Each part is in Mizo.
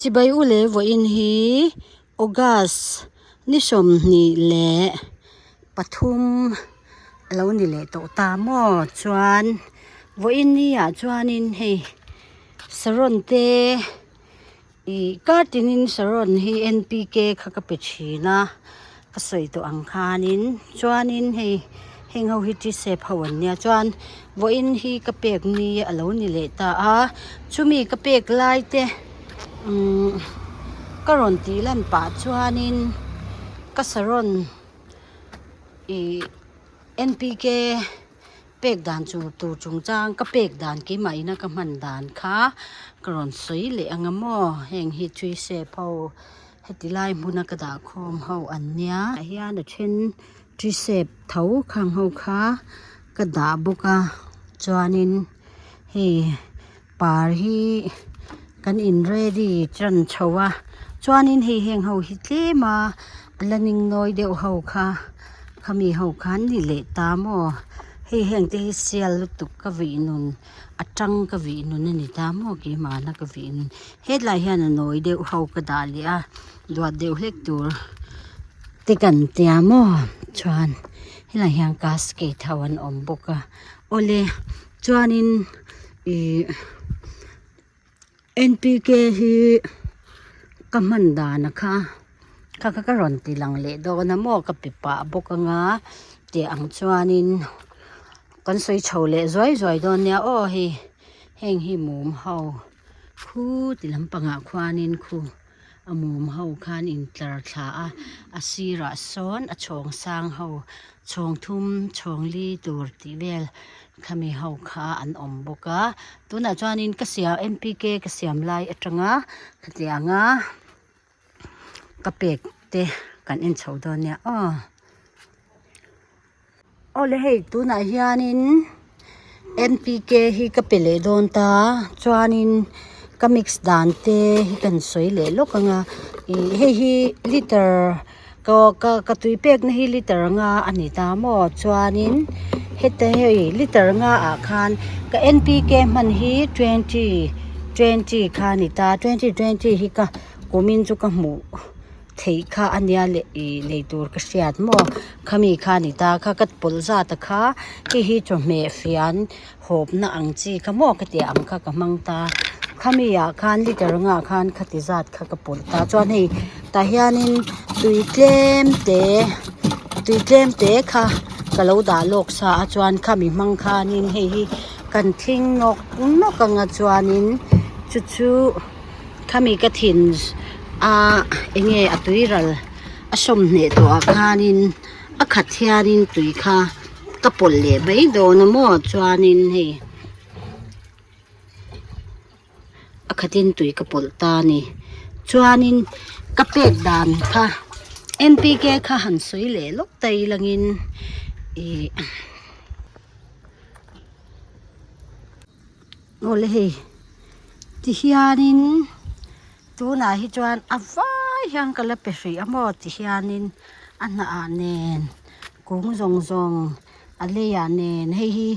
Chibai u leh vawiin hi August ni 23 a lo ni leh tawh ta maw chuan vawiin ni ah chuanin hei saron te Ih kar tinin saron hi NPK kha ka pe thin a ka sawi tawh ang khanin chuanin hei heng ho hi tisep ho an nia chuan vawiin hi ka pek ni a lo ni leh ta a chumi ka pek lai te umm ka rawn tih lan pah chuanin ka saron ih NPK. Pek dan chu tur chungchang ka pek dan keimah ina ka hman dan kha ka rawn sawi leh ang a maw heng hi tui sep ho heti lai hmuna ka dah khawm ho an nia ah hian a then tui sep tho khang ho kha ka dah bawk a chuanin hei par hi kan in ready tan chho a chuanin hei heng ho hi tlem a la ning nawi deuh ho kha khami ho kha an ni leh ta maw hei heng te hi sial lutuk ka vih nun a tang ka vih nun a ni ta maw keimahna ka vih nun hetlai hian a nawi deuh ho ka dah leh a duat deuh hlek tur te kan tia maw chuan helaiah hian casket ho an awm bawk a awle chuanin Ih NPK hi ka hman dan a kha kha kha ka rawn ti lang leh dawn a maw ka pe pah bawk anga tih ang chuanin kan sawi chho leh zuai zuai dawn nia aw hei heng hi mum ho khu ti lampangah khuanin khu. A mum ho khan intlar thla a a sirah sawn a chhawng sang ho chhawng thum chhawng li tur tih vel khami ho kha an awm bawk a tunah chuanin ka siam M P K ka siam lai atanga khatianga ka pek te kan en chho dawn nia aw. Awle hei tunah hianin NPK hi ka pe leh dawn ta chuanin ka mix dan te hi kan sawi leh lawk ang a ih hei hi liter ka ka ka tui pek na hi liter nga a ni ta maw chuanin heta hei liter nga ah khan ka NPK hman hi twenty twenty kha a ni ta twenty twenty hi ka kumin chu ka hmuh. Theih kha a nia leh ih lei tur ka hriat maw khami kha a ni ta kha ka pawlh zat a kha hei hi chawhmeh fian hawpna ang chi kha maw ka tih ang kha ka hmang ta khami ah khan liter ngah khan khati zat kha ka pawlh ta chuan hei tah hianin tui tlem te tui tlem te kha ka lo dah lawk sa a chuan khami hmang khanin hei hi kan thing nawk nawk anga chuanin chu chu. Khami ka thin a enge a tui ral a sawmhne tawh ah khanin a khat hianin tui kha ka pawlh leh mai dawn a maw chuanin hei a khatin tui ka pawlh ta a ni chuanin ka pek dan kha N P K kha han sawi leh lawk ta ilangin ih. Awle hei tihianin tunah hi chuan a vai hian ka la pe hrih a maw tihianin a hnah ah nen kung zawng zawng a lei ah nen hei hi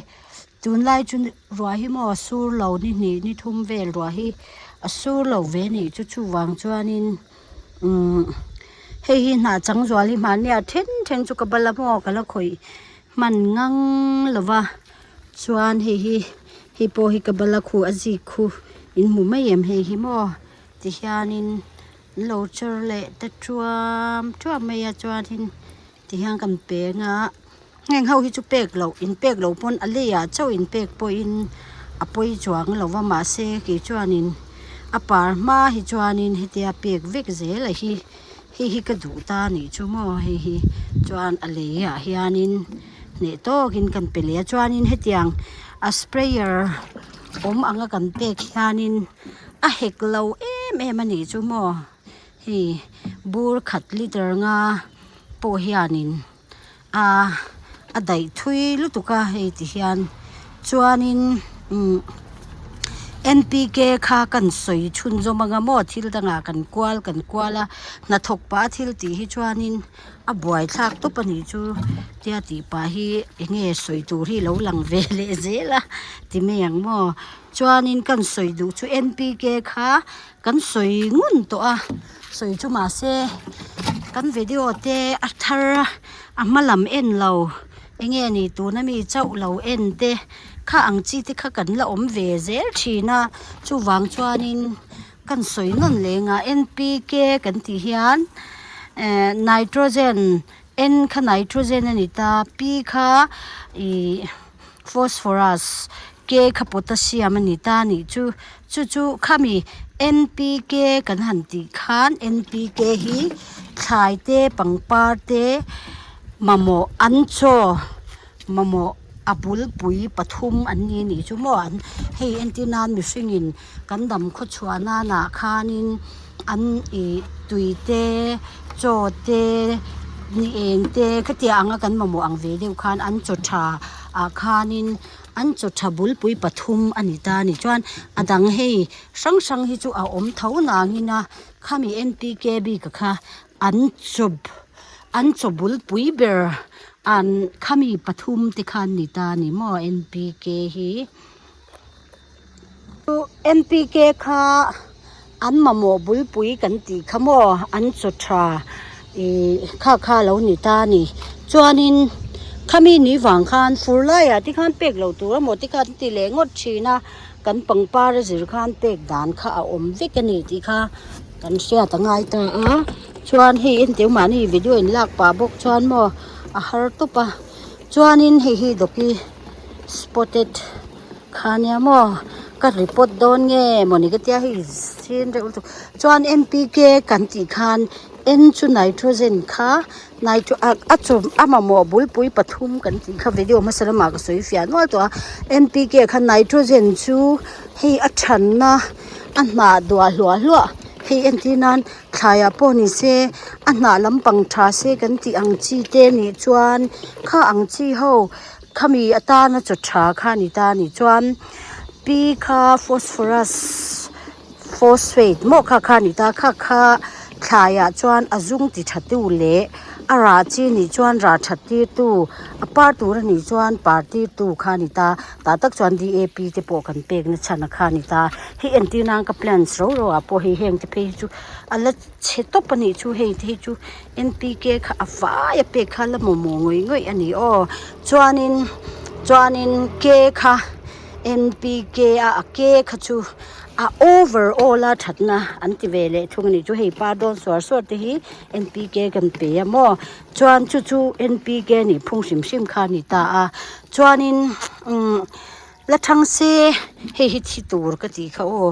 tunlai chu ruah hi maw a sur lo ni hnih ni thum vel ruah hi a sur lo ve a nih chu chuvang chuanin umm hei hi hnah chang zual hi mahni ah then then chu ka bal a maw ka la khawih hman ngang lo va. Chuan hei hi hei pawh hi ka bala khu a zik khu in hmu mai em hei hi maw tihianin an lo char leh ta thuam thuam mai a chuanin tihian kan peng a heng ho hi chu pek loh in pek loh pawn a leiah chauh in pek pawhin a pawi chuang lo va mahse kei chuanin a par hma hi chuanin hetia pek vek zel a hi hei hi ka duh ta a nih chu maw hei hi chuan a leiah hianin. Hneh tawkin kan pe leh a chuanin hetiang a sprayer awm anga kan pek hianin a hek lo em em a nih chu maw hei bur khat liter nga pawh hianin a a daih thui lutuk a hei ti hian chuanin umm. NPK kha kan sawi chhunzawm anga maw thil dangah kan kual kan kual a hnathawk pah a thil tih hi chuanin a buaithlak tawp a nih chu tia tih pah hi eng nge sawi tur hi lo lang ve leh zel a ti mai ang maw chuanin kan sawi duh chu NPK kha kan sawi ngun tawh a sawi chu mahse kan video te a thar a a hma lam en lo eng nge ni tuna mi chauh lo en te kha ang chi te kha kan la awm ve zel thin a chuvang chuanin kan sawi nawn leng a N P K kan tih hian eh nitrogen N kha nitrogen a ni ta P kha ih phosphorus K kha potassium a ni ta a nih chu chu chu khami N P K kan han tih khan N P K hi thlai te pangpar te mamawh an chaw mamawh a bulpui pathum an ni a nih chu maw an hei entir nan mihringin kan dam khaw chhuah nanah khanin an ih tui te chaw te ni eng te khatiang anga kan mamawh ang ve deuh khan an chaw tha ah khanin an chaw tha bulpui pathum a ni ta a ni chuan a dang hei hrang hrang hi chu a awm tho nangin a khami N P K bik ah kha an chaw an chaw bulpui ber an khami pathum te kha an ni ta a ni maw N P K hi. N P K kha an mamawh bulpui kan tih kha maw an chaw tha ih kha kha a lo ni ta a ni chuanin khami ni vang khan fur laiah te khan pek loh tur emaw te khan ti leh ngawt thin a kan pangpar a zir khan pek dan kha a awm vek a ni tih kha kan hriat a ngai ta a chuan hei entir mahni video in lak pah bawk chuan maw a har tawp a chuanin hei hi dawki spotted. Kha nia maw ka report dawn nge mawni ka tia hei sin reuh lutuk chuan N P K kan tih khan N chu nitrogen kha nitro ah a chaw a mamawh bulpui pathum kan tih kha video hmasa lamah ka sawi fiah nual tawh a N P K kha nitrogen chu hei a thanna a hnah duah hluah hluah hei entir nan thlaiah pawh ni se a hnah lampang tha se kan tih ang chi te nih chuan kha ang chi ho. Khami atana chaw tha kha a ni ta a nih chuan pi kha phosphorus phosphate maw kha kha a ni ta kha kha thlaiah chuan a zung ti tha tu leh a rah chi nih chuan rah that tir tu a par tur a nih chuan par tir tu kha a ni ta tah tak chuan D A P te pawh kan pek na chhan a kha a ni ta hei entir nan ka plants ro ro ah pawh hei heng te phei hi chu a la chhe tawp a nih chu hei te hi chu N P K kha a vai a pek kha la mawhmawh ngawih ngawih a ni aw chuanin chuanin k kha N P K a a k kha chu a over all a thatna an ti ve leh thung a ni chu hei pa dawn suar suar te hi N P K kan pe a maw chuan chu chu N P K nih phung hrim hrim kha a ni ta a chuanin umm la thang se hei hi thi tur ka tih kha aw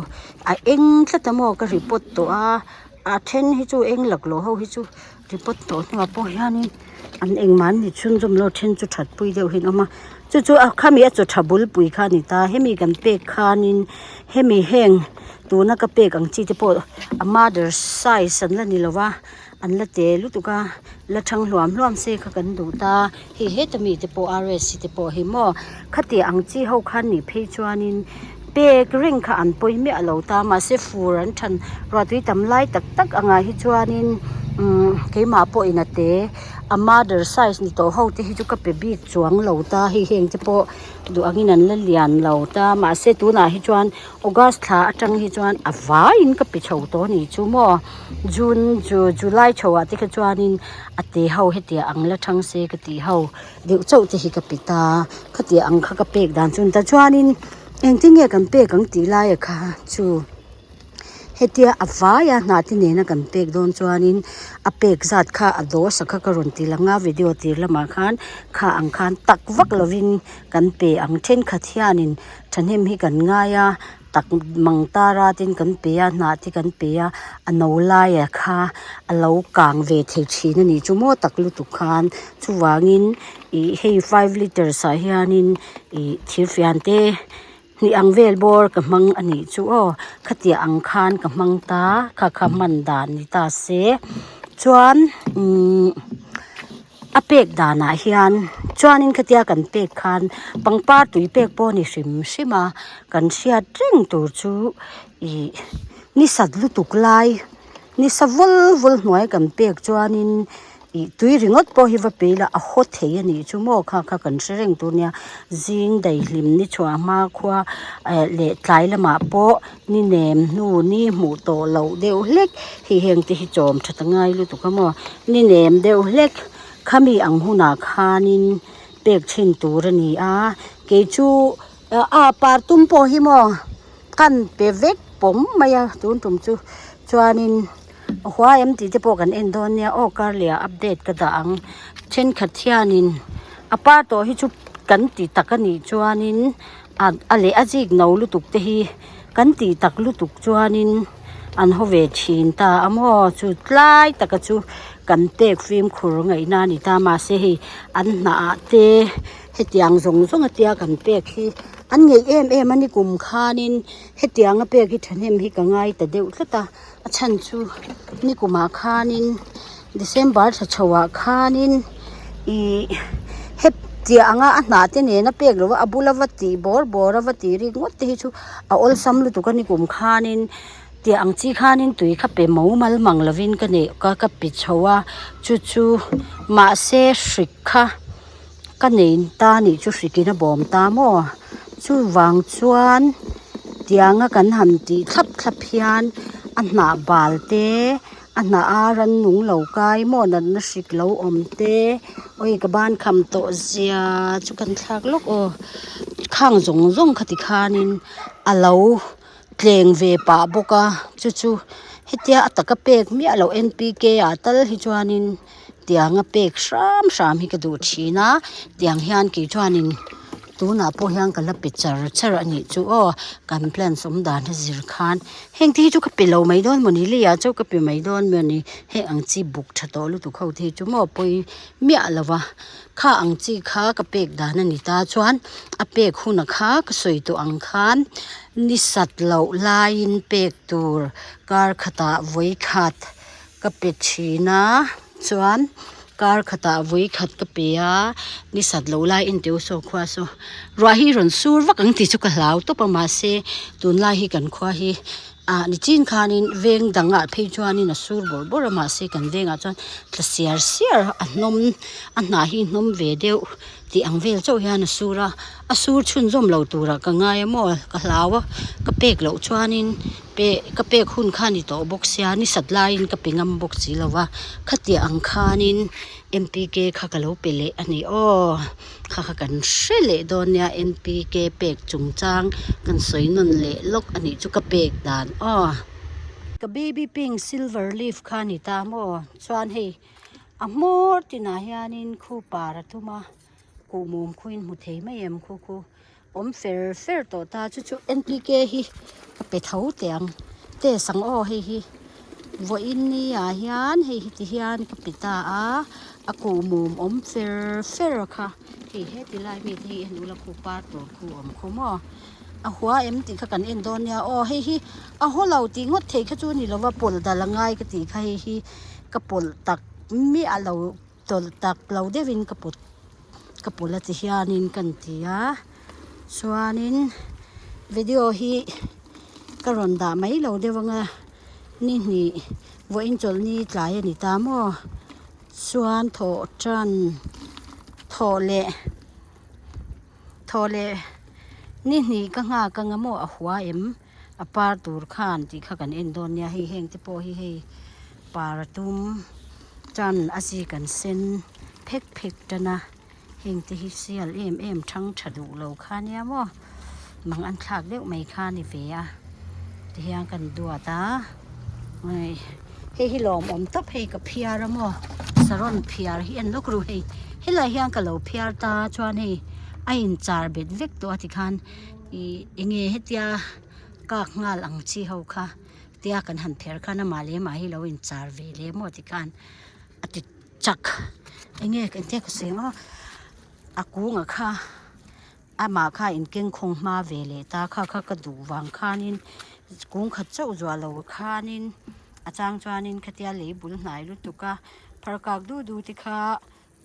a eng tlat a maw ka report tawh a. A then hi chu eng laklawh ho hi chu report tawh hnuah pawh hianin an engmah an ni chhunzawm lo then chu that pui deuh hi an awm a chu chu a khami a chaw tha bulpui kha a ni ta hemi kan pek khanin hemi heng tuna ka pek ang chi te pawh a mother size an la ni lo va an la te lutuk a la thang hluam hluam se kha kan duh ta hei heta mi te pawh R S te pawh hi maw khati ang chi ho khan nih phei chuanin pek reng kha an pawi miah lo ta mahse fur an than ruahtui tam lai tak tak angah hi chuanin umm keimah pawhin a te a mother size ni tawh ho te hi chu ka pe bik chuang lo ta hei heng te pawh duh angin an la lian lo ta mahse tunah hi chuan august thla atang hi chuan a vaiin ka pe chho tawh a ni chu maw june ju july chho ah te kha chuanin a te ho hetiang ang la thang se ka tih ho deuh chauh te hi ka pe ta khatiang ang kha ka pek dan chu a ni ta chuanin engtin nge kan pek ang tih lai a kha chu hetia a vaia hnah te nena kan pek dawn chuanin a pek zat kha a dawsa kha ka rawn ti lang a video tir lamah khan kha ang khan tak vak lovin kan pe ang thenkhat hianin thahnem hi kan ngai a. Tak mang tara tin kan pe a hnah te kan pe a a no laia kha a lo kang ve thei thin a nih chu maw tak lutuk khan chuvangin ih hei five litres ah hianin ih thirfian te hnih ang vel bawr ka hmang a nih chu aw khatiang ang khan ka hmang ta kha kha hman dan ni ta se chuan umm a pek danah hian. Chuanin khatia kan pek khan pangpar tui pek pawh a ni hrim hrim a, kan hriat reng tur chu ih ni sat lutuk lai ni sa vul vul hnuai kan pek chuanin ih tui ringawt pawh hi va pe ila a haw thei a nih chu maw kha kha kan hre reng tur nia zing daihlim ni chhuah hma khua eh leh tlai lamah pawh ni nem hnu ni hmuh tawh loh deuh hlek hei heng te hi chawm that a ngai lutuk a maw ni nem deuh hlek khami ang hunah khanin pek thin tur a ni a kei chu a par tum pawh hi maw kan pe vek pawm mai a tun tum chu chuanin a hua em tih te pawh kan en dawn nia aw karleh ah update ka dah ang thenkhat hianin a par tawh hi chu kan ti tak a nih chuanin a leh a zik no lutuk te hi kan tih tak lutuk chuanin an haw ve thin ta a maw chu tlai taka chu kan pek fimkhur ngaihna a ni ta mahse hei an hnah ah te hetiang zawng zawng a tia kan pek hi an ngeih em em a ni kum khanin hetiang a pek hi thahnem hi ka ngai ta deuh tlat a a chhan chu nikumah khanin December thla chho ah khanin ihh hetiang anga a hnah te nena pek loh a a bula va tih bawr bawr a va tih rik ngawt te hi chu a awlsam lutuk a ni kum khanin tiang ang chi khanin tui kha pe mo mal mang lovin ka neih ka ka pe chho a chu chu mahse hrik kha ka nei ta nih chu hrikin a bawm ta maw chuvang chuan tianga kan han tih thlap thlap hian a hnah bal te a hnah a rannung lo kai maw natna hrik lo awm te awi ka ban kham tawh zia chu kan thlak lawk aw khang zawng zawng kha ti khanin a lo tleng ve pah bawk a chu chu hetia a taka pek miah loh N P K ah tal hi chuanin tianga pek hram hram hi ka duh thin a tiang hian kei chuanin tunah pawh hian ka la pe char char a nih chu aw kan plants awm dan a zir khan heng te hi chu ka pe lo mai dawn mawni leiah chauh ka pe mai dawn mawni heng ang chi buk tha tawh lutuk ho te hi chu maw pawi miah lo va kha ang chi kha ka pek dan a ni ta chuan a pek hunah kha ka sawi tawh ang khan ni sat loh laiin pek tur kar khatah vawi khat ka pe thin a chuan kar khatah vawi khat ka pe a ni sat loh lai en teh u saw khua saw ruah hi rawn sur vak ang tih chu ka hlau tawp a mahse tunlai hi kan khua hi ah nichin khanin veng dangah phei chuanin a sur bawrh bawrh a mahse kan vengah chuan tla siar siar a hnawm a hnah hi hnawm ve deuh tih ang vel chauh hian a sur a a sur chhunzawm lo turah ka ngai a maw ka hlau a ka pek loh chuanin pe ka pek hun kha a ni tawh bawk sia ni sat laiin ka pe ngam bawk si lo va khatiang ang khanin M P K kha ka lo pe leh a ni aw kha kha kan hre leh dawn nia M P K pek chungchang kan sawi nawn leh lawk a nih chu ka pek dan aw. Ka baby pink silver leaf kha a ni ta maw chuan hei a hmawr tinah hianin khu par a tum a kuhmum khuin hmu thei mai em khu khu. Awm fer fer tawh ta chu chu N P K hi ka pe tho teh ang test ang aw hei hi vawiin ni ah hian hei hi ti hian ka pe ta a a kuhmum awm fer fer kha hei heti lai mi te hi en ula khu par tur khu awm khu maw a hua em tih kha kan en dawn nia aw hei hi a haw lo tih ngawt thei kha chu a ni lo va pawlh dal a ngai ka tih kha hei hi ka pawlh tak miah lo. Tawlh tak lo deuhin ka put ka pul a ti hianin ka inti a chuanin video hi ka rawn dah mai lo deuh anga ni hnih vawiin chawlhni tlai a ni ta maw chuan thawh tan thawh leh thawh leh ni hnih ka nghak anga maw a hua em a par tur khan tih kha kan en dawn nia hei heng te pawh hi hei par a tum tan a zik an sen phek phek tan a heng te hi sial em em thang tha duh lo kha nia maw mang an thlak deuh mai kha a ni ve a tihian kan duat a hei hi lawmawm tawp hei ka phiar a maw saron phiar hi en lawk ru hei helai hian ka lo phiar ta chuan hei a inchar bet vek tawh a tikhan. Ih enge hetia kak nghal ang chi ho kha tia kan han pher khan amah leh amah hi lo in char ve leh maw ti khan a ti chak enge engtia ka sawi ang aw a kungah kha amah kha in keng khawng hma ve leh ta kha kha ka duh vang khanin kung khat chauh zuah lo khanin a chang chuanin khatia lei bul hnai lutuk a phar kak du du te kha.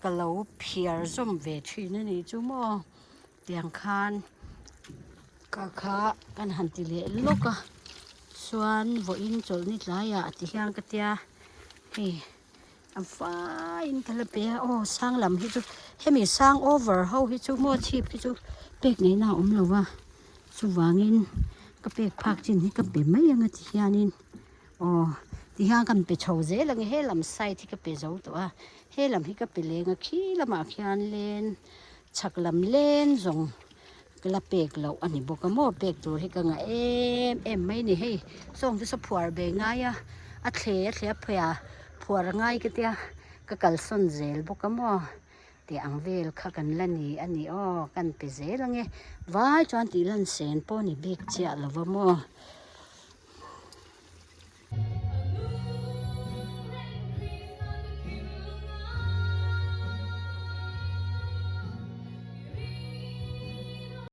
Ka lo phiar zawm ve thin a nih chu maw tiang khan ka kha kan han ti leh lawk a chuan vawiin chawlhni tlaiah ti hian ka tia hei a vaiin ka la pe a aw sang lam hi chu hemi sang over ho hi chu maw chhip hi chu pek neihna a awm lo va chuvangin ka pek phak chin hi ka pe mai ang a ti hianin. Aw tihian kan pe chho zel ang e helam side hi ka pe zo tawh a helam hi ka pe leng a khi lamah khian len chhak lam len zawng ka la pek loh a ni bawk a maw pek tur hi ka ngah em em mai a ni hei sawng chu saw phuar ve ngai a a thle a thle a phuia phuar a ngai ka tia ka kalsawn zel bawk a maw tih ang vel kha kan la ni a ni aw kan pe zel ang e vai chuan tih lan sen pawh a ni bik chiah lo va maw.